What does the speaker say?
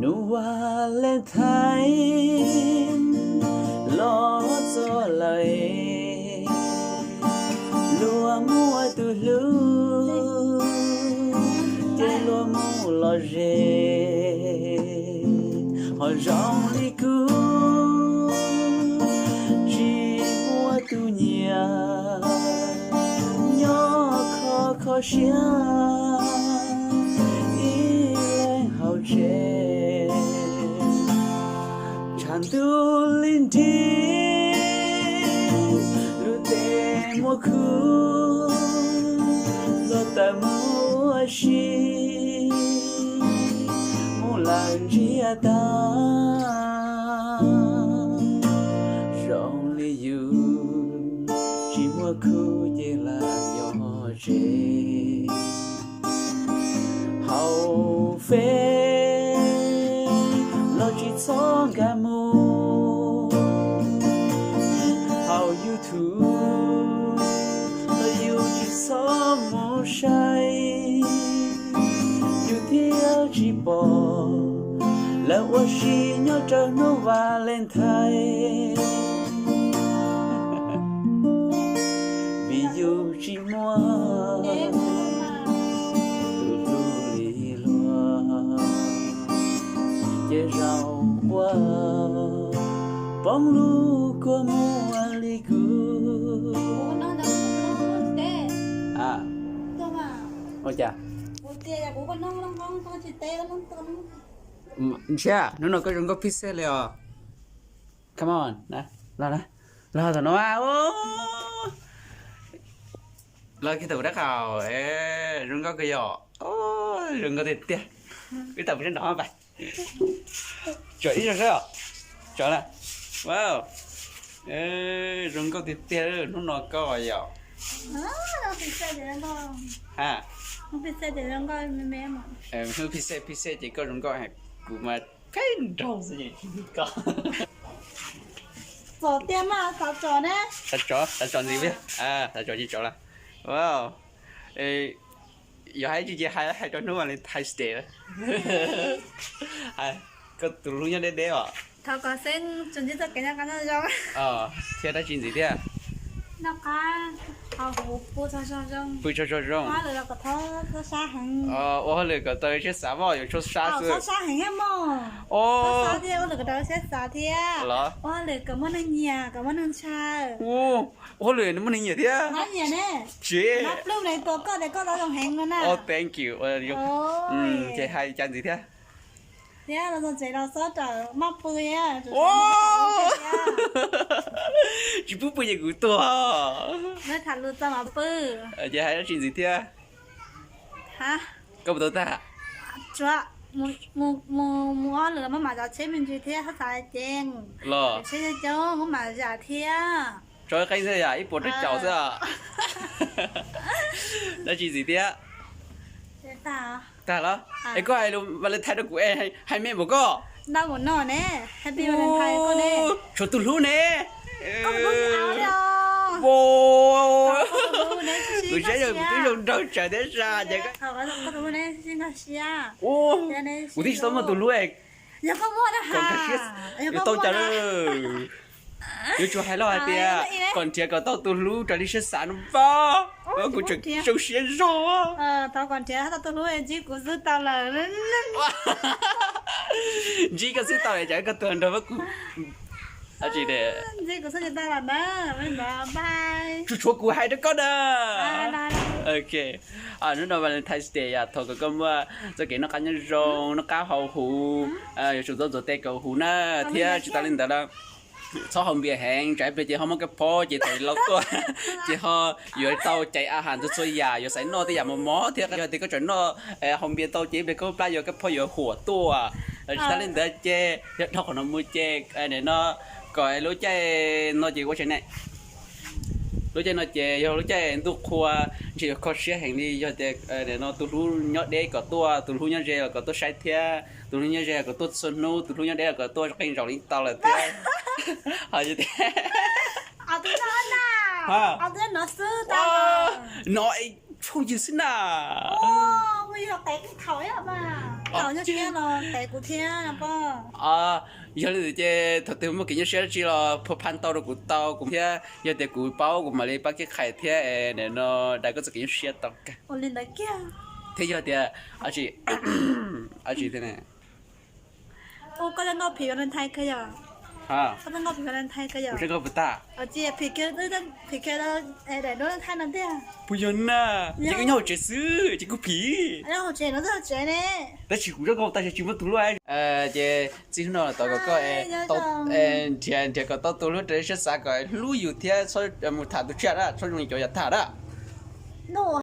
Hnub Valentine los txog lawm, luag muaj tus hlub ces luag mus lom zem, ho zoo li kuv tsis muaj tus nyiam, nyob kho kho siab ib leeg hauv tsev. Tshav ntuj li nrig, lub tsev muaj khub, los tawm mus ua si, mus lawm ntsiag tag. Zoo li yus tsis muaj khub ces lam nyob ze. Hauv Face los tsis txhob nkag mus, hauv YouTube los yus tsis txhob mus saib, yus thiaj tsis pom lawv ua si nyob rau hnub Valentine. Vim yus tsis muaj tus hlub li luag, ces zaum ua poob lub kua muag li kuv. Ua cas? Ntshiab, hnub no koj zoo nkauj pij xej li os. Come on, los, los thaum no. Los kiag thaum dab qau, zoo nkauj kawg yom. Zoo nkauj tiag tiag. Wb tau peb sab nrov pas. Tso ib zaug seb. Tso na. Wow. Zoo nkauj tiag tiag hnub no koj yom. Ha. Hnub pij xej pij xej ces koj zoo nkauj heev, kuv mas pheej nraug xwb ces tsis pib koj. Txom tiag mas xav tso ne. Xav tso, xav tso ntxiv, xav tso tsis tso lawm. Wow. Yog hais tsis ces hais, hais rau hnub Valentine's Day. Koj tus hlub nyob deb deb os. Thov kom Xeeb tsuas ntsib txoj kev noj qab nyob zoo thiab dab tsi ntxiv thiab. Noj qab, haus huv, pw tsaug zog zoo. Ua hauj lwm los kom txhob sab heev. Ua hauj lwm kom tau siab xav, yuav txhob sab xwb. Txhob sab heev thiab mog. Txhob sab thiab, ua hauj lwm kom tau siab xav thiab. Los ua hauj lwm kom muaj neeg nyiam, kom muaj neeg ntshaw. Ua hauj lwm muaj neeg nyiam thiab. Tsis, tua koj tias koj tau zoo heev no na. Thank you. Ces hais cas ntxiv thiab? Thiab los txog tsev los txhob rawm maj pw thiab. Tsis pub pw ces kuv tuag. Tham lus txog mas pw. Ces hais dab tsi ntxiv thiab? Koj puas tau tag? Tsuav mus, mus ua hauj lwm los maj mam zam tsheb me ntsis thiab, txhob xav ceev. Los tsheb coob coob maj mam zam thiab. Tso qeej xwb yom, ib puas rau caum xwb. Dab tsi ntxiv thiab? Tag los? Es koj hais lus Valentine rau kuv es hais me npaum koj. Tshuav tus hlub ne. Kuv saib yog kuv twb zoo nraug tsawv thiab sas ces. Kuv twb tsis tau muaj tus hlub. Yuav tau cas lawm. Yuav tsum hais los hais tias kom nrhiav kom tau tus hlub raws li siab xav no pab. Kuv tseem zoo siab zog. Thov kom nrhiav tau tus hlub ntsib kuv xwb tau lawm. Ntsib koj xwb tau, cas koj tuag nrog kuv. Ntsib kuv xwb tau lawm na. Tsuas tshuav kuv hais rau koj na. Ok. Hnub no Valentine's Day yom, thov kom koj muaj txoj kev noj qab nyob zoo, noj qab haus huv, yuav tsum txhob ntxuav tes kom huv na, thiab tsis tas li ntawd los txhob haus npias heev, tsam ib pliag ces ho muaj kab phob ces thaum laus tuaj ces ho yuav tau cais a has txhua txhua yam, yuav xaiv noj tej yam mos mos thiab, yog tias koj tseem noj haus npias tau ces ib pliag koj plab yuav kab phob yuav huam tuaj. Tsis tas li ntawd ces yog dhau qhov no mus ces nim no kom lub caij no ces ua tsev ne. Lub caij no ces yog lub caij ntuj qhua, ntshe yuav kho siab heev li, yog tias no tus hlub nyob deb kom tuaj, tus hlub nyob ze los kom tuaj saib thiab, tus hlub nyob ze kom tuaj txhua hnub, tus hlub nyob deb los kom tuaj qee zaus li tau lawm thiab. No phooj ywg xwb na. Yog li ntawd ces thaum twg muaj kev nyuaj siab dab tsi los phaj tau rau kuv tau kuv thiab, yog tias kuv paub kuv mam li pab kev qhais thiab no, dais koj txoj kev nyuaj siab tau kawg. Thiab yog tias, tsis, Ua koj zoo nkauj phim Valentine kawg yom? Koj zoo nkauj phim Valentine kawg yom? Puas yog na? Ces koj nyob hauv tsev xwb ces kuj phim. Tab sis kuv zoo nkauj tab sis tsis muaj tus hlub. Ces txij hnub no tau kom koj nrhiav, nrhiav kom tau tus hlub rau siab xav kom hlub yus thiab txhob mus tham tus tshiab na, txhob zoo li cov yav tag na.